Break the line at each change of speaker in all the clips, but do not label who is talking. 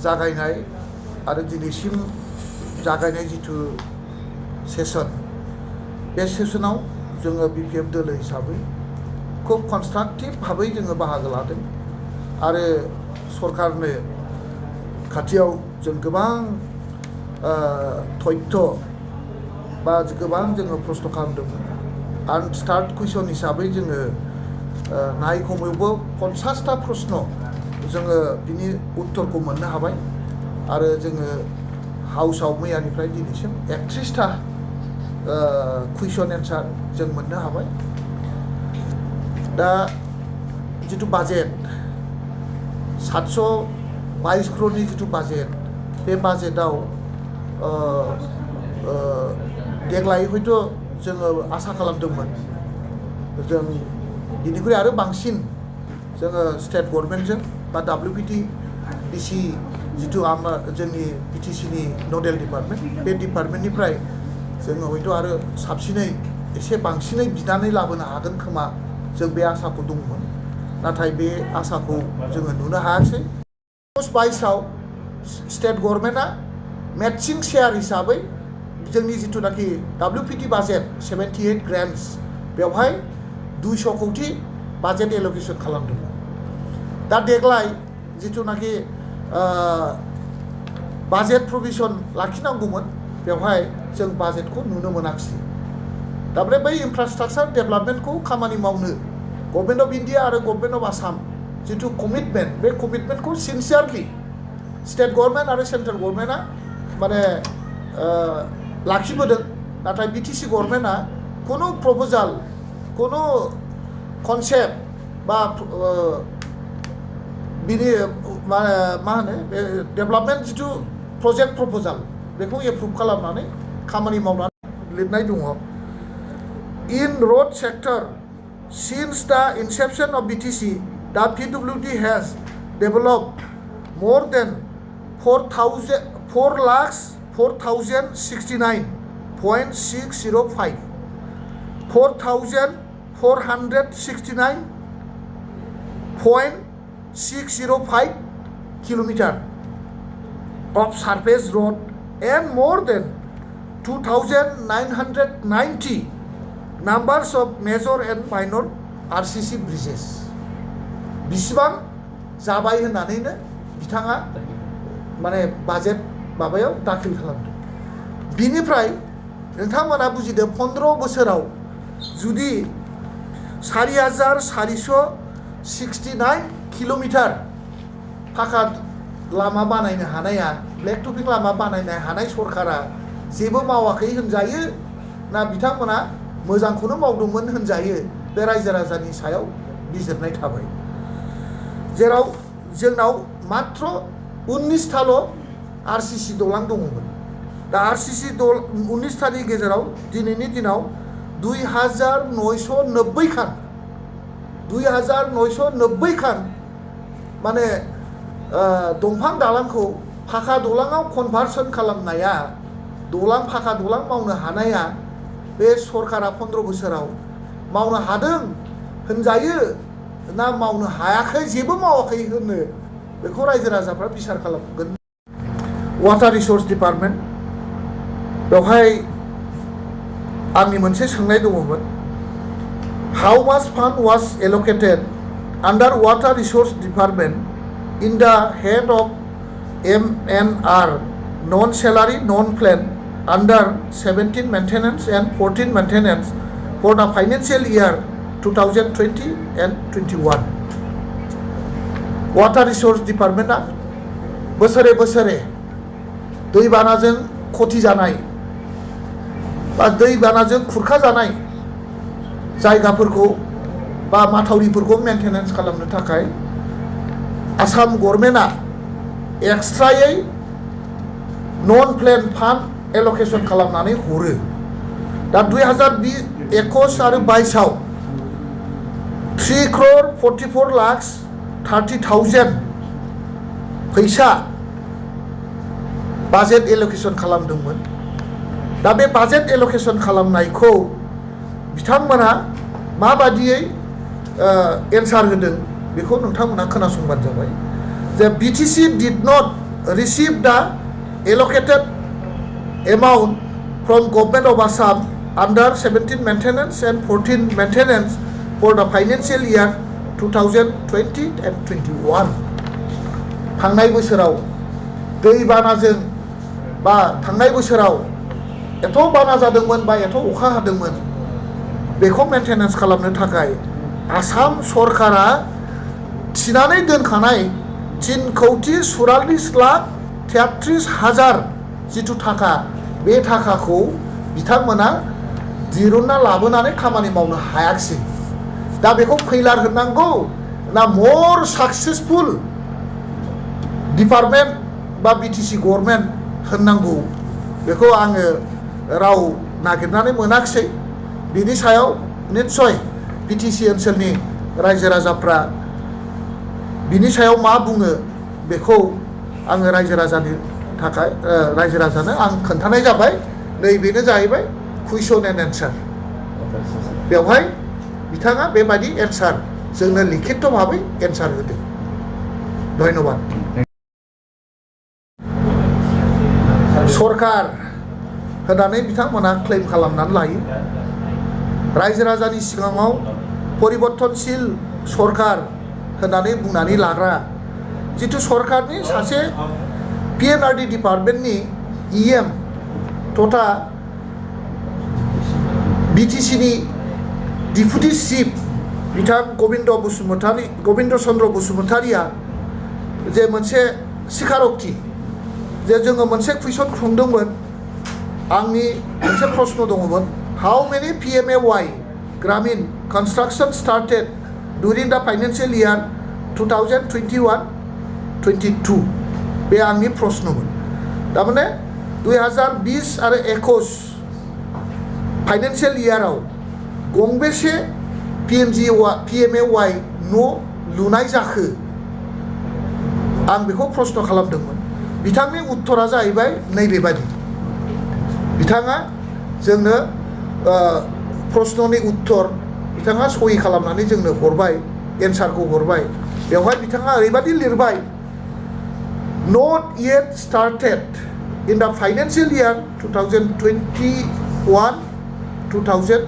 जागायनाय आरो दिनैसिम जागायनाय जिथु सेसन बे सेसनाव जोङो बिपिएफ दोलो हिसाबै खुब कनस्ट्राक्टिभ भाबै जोङो बाहागो लादों आरो सरकारनो खाथियाव जों गोबां तथ्य बा गोबां जोङो प्रश्न खालामदोंमोन आनस्टार्ड कुइसन हिसाबै जोङो नाय खमैबो 50टा प्रश्न जोङो बिनि उत्तरखौ मोननो हाबाय आरो जोङो हाउसआव मैयानिफ्राय दिनैसिम 31टा कुइसन एन्सार जों मोननो हाबाय दा जिथु बाजेट 722 crore जिथु बाजेट बे बाजेटआव देग्लाय हयथ' जोङो आसा खालामदोंमोन जों बिनिख्रुइ आरो बांसिन जोङो स्टेट गभर्नमेन्टजों बा WPTDC जिथु जोंनि बिटिसिनि नडेल डिपार्टमेन्ट बे डिपार्टमेन्टनिफ्राय जोङो हयथ' आरो साबसिनै एसे बांसिनै बिनानै लाबोनो हागोन खोमा जों बे आसाखौ दंमोन नाथाय बे आसाखौ जोङो नुनो हायासै 22आव स्टेट गभर्नमेन्टआ मेटसिं शेयार हिसाबै जोंनि जिथुनाखि WPT बाजेट 78 ग्रान्ट्स बेवहाय 200 कोटी बाजेट एल'केसन खालामदोंमोन दा देग्लाय जिथुनाखि बाजेट प्रभिजन लाखिनांगौमोन बेवहाय जों बाजेटखौ नुनो मोनाखिसै दा बै इनफ्रास्ट्राक्चार डेभेलपमेन्टखौ खामानि मावनो गभर्नमेन्ट अफ इन्डिया आरो गभर्नमेन्ट अफ आसाम जिथु कमिटमेन्ट बे कमिटमेन्टखौ सिनसियारलि स्टेट गभर्नमेन्ट आरो सेन्ट्रेल गभर्नमेन्टआ माने लाखिबोदों नाथाय बिटिसि गभर्नमेन्टआ कोनो प्रप'जाल कोनो कनसेप्ट बा बिनि मा होनो डेभेलपमेन्ट जिथु प्रजेक्ट प्रप'जाल बेखौ एप्रुभ खालामनानै खामानि मावनानै लिरनाय दङ इन रोड सेक्टर सिन्स द इनसेप्शन अफ BTC द PWD has developed more than 4,069.605 4,469.605 kilometer of surface road and more than 2,990 numbers of major and minor RCC bridges बिसिबां जाबाय होननानैनो बिथाङा माने बाजेट माबायाव दाखिल खालामदों बिनिफ्राय नोंथांमोना बुजिदो 15 बोसोराव जुदि 4,469 किल'मिटार फाखा लामा बानायनो हानाया ब्लेक टपिं लामा बानायनो हानाय सरकारा जेबो मावाखै होनजायो ना बिथांमोना मोजांखौनो मावदोंमोन होनजायो बे रायजो राजानि सायाव बिजिरनाय थाबाय जेराव जोंनाव मात्र 19टाल' RCC दलां दङमोन दा RCC 19टानि गेजेराव दिनैनि दिनाव 2,990 खान 2,990 खान माने दंफां दालांखौ फाखा दलाङाव कनभार्सन खालामनाया दलां फाखा दलां मावनो हानाया बे सरकारा 15 बोसोराव मावनो हादों होनजायो ना मावनो हायाखै जेबो मावाखै होनो बेखौ रायजो राजाफ्रा बिसार खालामगोन वाटार रिसोर्स डिपार्टमेन्ट बेवहाय आंनि मोनसे सोंनाय दङमोन how much fund was allocated under water resource department in the head of MNR non salary non plan under 17 maintenance and 14 maintenance for the financial year 2020 and 21. Water Resource Department बोसोरे बोसोरे दैबानाजों खथि जानाय बा दैबानाजों खुरखा जानाय जायगाफोरखौ बा माथावरिफोरखौ मेंटेनेन्स खालामनो थाखाय आसाम गभर्नमेन्टआ एक्सट्रायै नन प्लेन फान्ड एल'केसन खालामनानै हरो दा 2021 आरो 22आव 3,44,30,000 फैसा बाजेट एल'केसन खालामदोंमोन दा बे बाजेट एल'केसन खालामनायखौ बिथांमोना माबादियै एन्सार होदों बेखौ नोंथांमोना खोनासंबानो जाबाय जे BTC did not received the allocated amount from Government of Assam under 17 maintenance and 14 maintenance for the financial year 2020 and 21. थांनाय बोसोराव दैबानाजों बा थांनाय बोसोराव एथ' बाना जादोंमोन बा एथ' अखा हादोंमोन बेखौ मेंटेनेन्स खालामनो थाखाय आसाम सरकारा थिनानै दोनखानाय 3,44,33,000 जिथु थाखा बे थाखाखौ बिथांमोना दिरुनना लाबोनानै खामानि मावनो हायाखिसै दा बेखौ फैलार होननांगौ ना मोर सक्सेसफुल डिपार्टमेन्ट बा बिटिसि गभर्नमेन्ट होननांगौ बेखौ आङो राव नागिरनानै मोनाखिसै बिनि सायाव निश्चय बिटिसि ओनसोलनि रायजो राजाफ्रा बिनि सायाव मा बुङो बेखौ आङो रायजो राजानि थाखाय रायजो राजानो आं खोन्थानाय जाबाय नैबेनो जाहैबाय कुइसन एन्ड एन्सार बेवहाय बिथाङा बेबायदि एन्सार जोंनो लिखित भाबै एन्सार होदों धन्यबाद सरकार होननानै बिथांमोना क्लेम खालामनानै लायो रायजो राजानि सिगाङाव परिबर्तनशील सरकार होननानै बुंनानै लाग्रा जिथु सरकारनि सासे पिएनआरडि डिपार्टमेन्टनि इएम तथा बिटिसिनि डिपुटि चिफ बिथां गबिन्द चन्द्र बसुमतारिया जे मोनसे स्वीकार'क्ति जे जोङो मोनसे कुइसन सोंदोंमोन आंनि मोनसे प्रश्न दङमोन हाउ मेनि PMAY ग्रामीण कन्स्ट्राक्शन started during the financial year 2021-22 बे आंनि प्रश्नमोन थारमाने 2020 आरो 21 फाइनेन्सियेल इयाराव गंबेसे PMAY न' लुनाय जाखो आं बेखौ प्रश्न खालामदोंमोन बिथांनि उत्तरा जाहैबाय नैबेबादि बिथाङा जोंनो प्रश्ननि उत्तर बिथाङा सहि खालामनानै जोंनो हरबाय एन्सारखौ हरबाय बेवहाय बिथाङा ओरैबादि लिरबाय not yet started in the financial year 2021-2022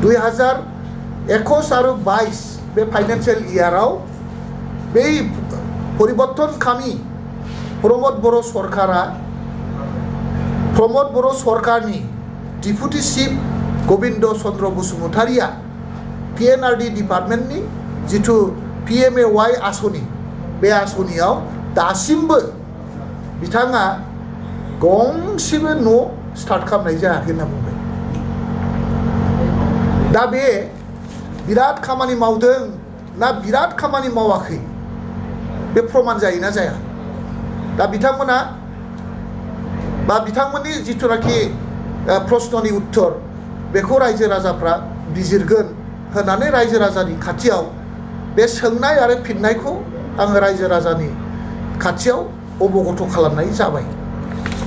2021 आरो 22 बे फाइनेन्सियेल इयाराव बे परिबर्तनखामी प्रमोद बर' सरकारनि डिपुटि चिफ गबिन्द चन्द्र बसुमतारिया पिएनआरडि डिपार्टमेन्टनि जिथु PMAY आसनि बे आसनियाव दासिमबो बिथाङा गंसेबो न' स्टार्ट खालामनाय जायाखै होनना बुंबाय दा बे बिराद खामानि मावदों ना बिराद खामानि मावाखै बे प्रमाण जायोना जाया दा बिथांमोना बा बिथांमोननि जिथुनाखि प्रश्ननि उत्तर बेखौ रायजो राजाफ्रा बिजिरगोन होननानै रायजो राजानि खाथियाव बे सोंनाय आरो फिननायखौ आङो रायजो राजानि खाथियाव अबगत खालामनाय जाबाय।